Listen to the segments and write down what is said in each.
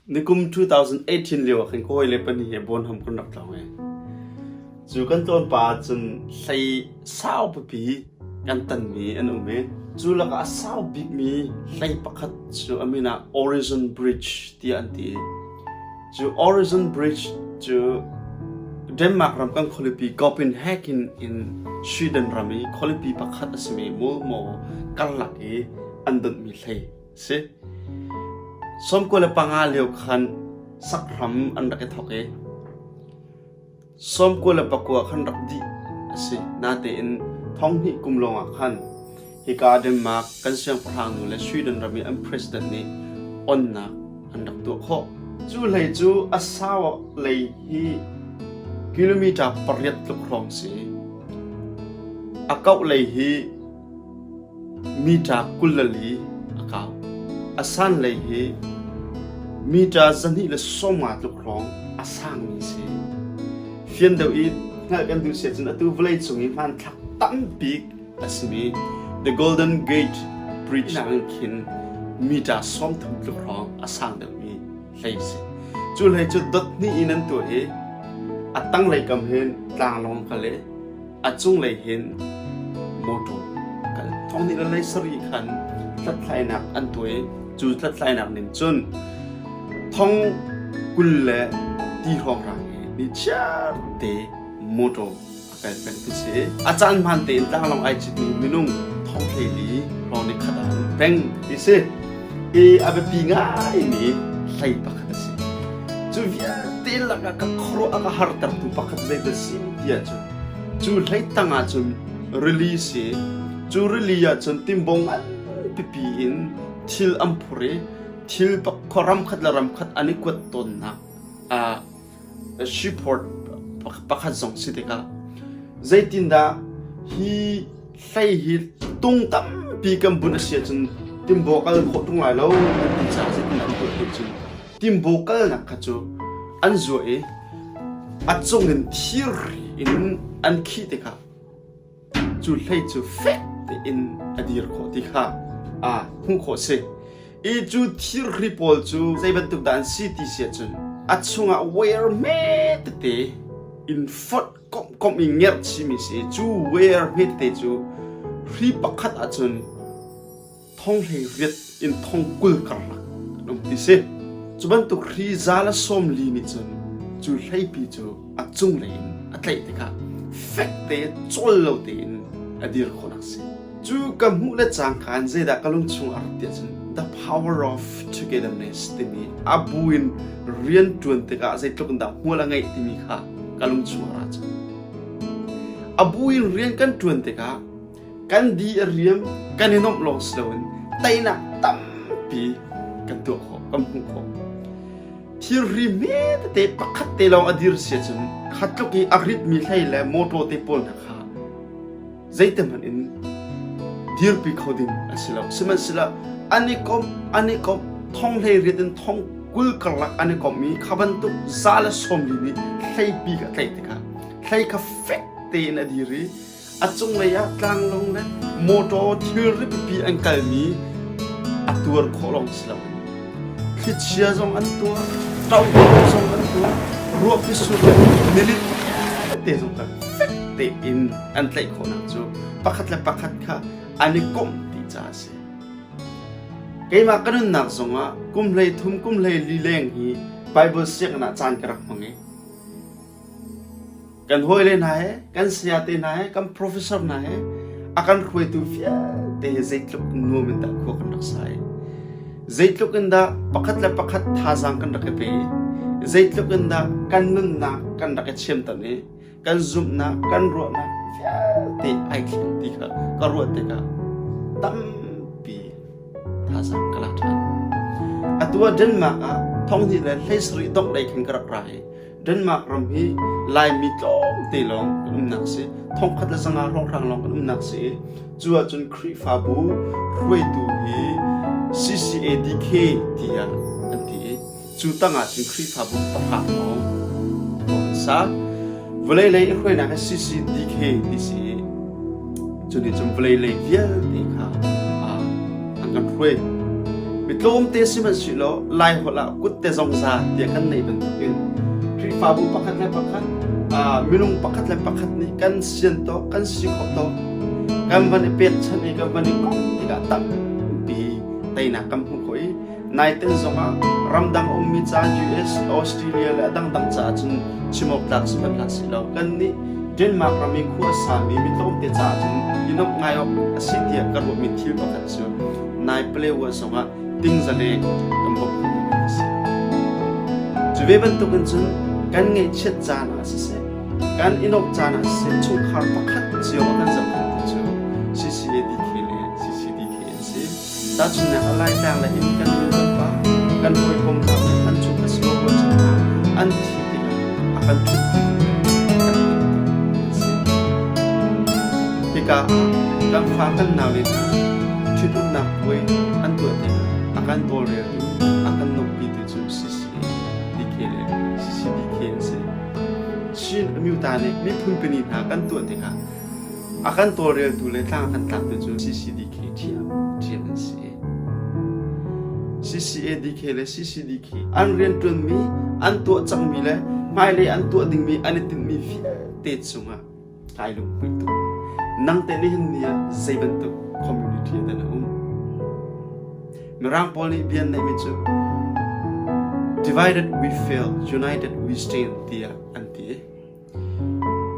Nikum 2018 lio ah khan ka hawile pahnih he Bonham kan rak tlawng i cu kan tlawn pa ahcun hlei sau pipi kan tanmi an um i cu lakah a sau bikmi hlei pakhat cu a min ah Horizon Bridge tiah an ti. Cu Horizon Bridge cu Denmark ram kan khualipi Copenhagen in Sweden ram i khualipi pakhat a simi Malmo karlak i an donhmi hlei a si. 95 lio khan sakhram an rak i thawk i 99 khan rak dih a si. Natein thonghnih kum lawngah khan hika Denmark kan siangpahrang nu le Sweden ram i an president nih onnak an rak tuah khawh. Cu hlei cu a sau lei hi kilometer pariat tluk hrawng si. A kauh lei hi Mita 24 a kau. A sanlei hi mita 250 tluk hrawng a sangmi si. Fian deuh i hngalh kan duh si ahcun atu vawleicung i hmanthlak tambik a simi The Golden Gate Bridge nakin khin mita 30 tluk hrawng a sang deuhmi hlei a si. Cu hlei cu dot hnih in an tuah i a tanglei kam hin tlanglawng kal i A cunglei hin mawṭaw kal. Thonghnih le lei sarih khan hlathlainak an tuah i cu hlathlainak ning cun thong 20 le ti hrawnghrang hi nichiar te mawṭaw a kal peng ti si. A caan hmaan tein tlanglawng ai citmi minung thong 14 hrawng nih khat ah an peng ti si. Hi a biapi ngaimi hlei pakhat a si. Cu vialte lakah ka khuaruah a ka hartertu pakhat zeidah si ti ahcun cu hlei tang ahcun rili si. Cu rili ahcun timbong ngan pipi in thil an phur i thil ram khat le ram khat an i kuat tawnnak ah Seaport pakhat zong si tikah zeitindah hi hlei hi tung tampi kan bunh a si ahcun timbaw kal khawh ṭung lai lo an ti caah zeitindah an tuah ti ahcun timbaw kalnak kha cu an zuah i a cung in thir in an khih tikah Cu hlei cu fek tein a dir khawh ti kha aa hmuh khawh a si. I cu thirhri pawl cu zei bantuk dah an si ti si ahcun a chungah wire hme tete in fonh komhkomh i ngerh chihmi si. Cu wire hme tete cu hri pakhat ahcun thong 18 in thong 20 karlak an um ti si. Cu bantuk hri za le 40 nih cun cu hleipi cu a cunglei in a tlaih tikah fek te cawl lo tein a dir khawhnak si. Cu ka hmuh le cangka in zeidah ka lung chung a rat tiah cun the power of togetherness timi a bu in rian ṭuan tikah zeitluk in dah hmual a ngeih timi kha ka lung chung a ra cang. A bu in rian kan ṭuan tikah Kan di a riam, kan i nuamh lawng si loin teinak tampi kan tuah khawh, kan hmuh khawh. Thirhri hme tete pakhat te lawng a dir si ahcun kha tluk i a ritmi hlei le mawṭaw te pawl hna kha zeitihmanh in dirpi kho ding an si lo. Sihmanhsehlaw an i komh, an i komh, thong 18 in thong 20 karlak an i komh i kha bantuk za le 40 nih hleipi kha a tlaih tikah hlei kha fek tein a dir i A cunglei ah tlanglawng le mawṭaw thilri pipi an kalmi a tuar khawh lawng si loin thlichia zong an tuar, ṭohlo zong an tuar, ruahpi sur le nilin vialte zong kha fek tein an tlaih khawhnak cu pakhat le pakhat kha an i komh ti caah a si. Keimah ka nunnak zongah kum 13 kum 14 leng hi Baibal sianginn ah caan ka rak hmang i Kan hawile hna he, kan sayate hna he, kan professor hna he, a kan hruaitu vialte he zeitluk nuam in dah khua kan rak sa i zeitluk in dah pakhat le pakhat thazaang kan rak i pe i zeitluk in dah kan nunnak kan rak i chiamter i kan zumhnak, kan ruahnak vialte ai thleng ti kha ka ruah tikah tampi thazaang ka la ṭhan. Atu ah Denmark ah thonghnih le 17 dongh lei khin ka rak ra i Denmark ram hi Laimi tlawmte lawng kan umnak si. 1500 hrawnghrang lawng kan umnak si i cu ahcun Khrihfabu hruaitu hi CCADK tiah an ti i cu tangah cun Khrihfabu pahra lawng an sa. Vawlei lei i hruainak hi CCDK ti si i cu nih cun vawlei lei vialte kha an kan hruai. Mi tlawmte sihmanhsehlaw Laiholh ah kutte zongza tiah kan neih bantukin Khrihfabu pakhat le pakhat, minung pakhat le pakhat nih kan sian tawk, kan si khawh tawk, kan van i pekchanh i kan van i komh tikah tampi teinak kan hmuh khawh i naiten zongah ramdang ummi ca US, Australia le a dangdang caah cun chim awk tlak si hmanh hlah seh law kannih Denmark ram i khua a sami mi tlawmte caah cun i nuamh ngai awk a si tiah ka ruahmi thil pakhat cu nai Palewa zongah tingzale kan bawmh khawhmi a si. Cu ve bantukin cun kan ngaihchiat caan ah siseh, kan i nuamh caan ah siseh chungkhar pakhat cio a kan zohkhenhtu cu CCADK le CCDK an si. Tahchunhnak ah Laitlang le inn kan nu kan pa, kan hawikom hna le an chung a si lo rualchan hna an thih tikah a kan ṭhutpitu le kan hnemtu an si. Hika ah kan fa kan naule hna ṭhitumnak puai an tuah tikah a kan tawlreltu, a kan nuamhpitu cu CCDK le CCDK an si. Chin Amyota nih miphun pini hna kan tuah tikah A kan tawlreltu le tlang a kan tlaktu cu CCDK ṭhiamṭhiam an si. CCADK le CCDK an rianṭuanmi, an tuah cangmi le hmailei an tuah dingmi an i tinhmi vialte cungah kai lunghmuih tuk. Nang te nihin ni ah zei bantuk community ah dah na um? Mirang pawl nih bia an neihmi cu divided we fail, united we stand tiah an ti.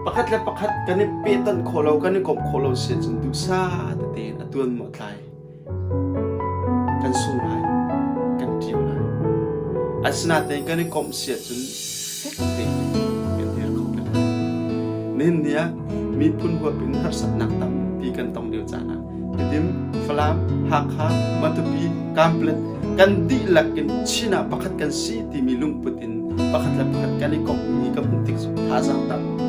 Pakhat le pakhat kan i pehtonh khawh lo, kan i komh khawh lo si ahcun duhsah tete in a tuan maw tlai kan sung lai, kan ṭio lai. Asinain kan i komh si ahcun fek tein kan dir kho peng lai. Nihin ni ah miphun huap in harsatnak tampi kan tong lio caan ah Tedim, Falam, Hakha, Matupi, Kanpetlet kan dihlak in Chin ah pakhat kan si timi lungput in pakhat le pakhat kan i komhmi ka hmuh tik cu thazaang tampi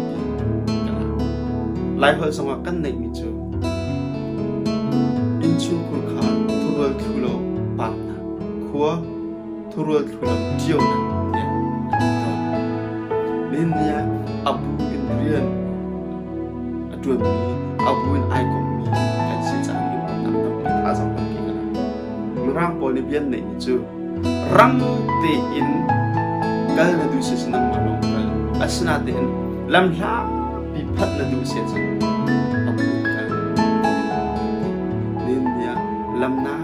ka ngah. Laiholh zongah kan neihmi cu innchungkhur kha thurual thlu lo paamnak, khua thurual thlu lo ṭionak tiah an ti tawn. Nihin ni ah a bu in rian a ṭuanmi, a bu in ai kommi kan si caah lunglawmhnak tampi thazaang tampi ka ngah. Mirang pawl nih bia an neihmi cu rang tein kal na duh si cun nangmah lawng kal. Asinain lam hlapi phanh na duh si ahcun a bu in kal. Nihin ni ah lam na.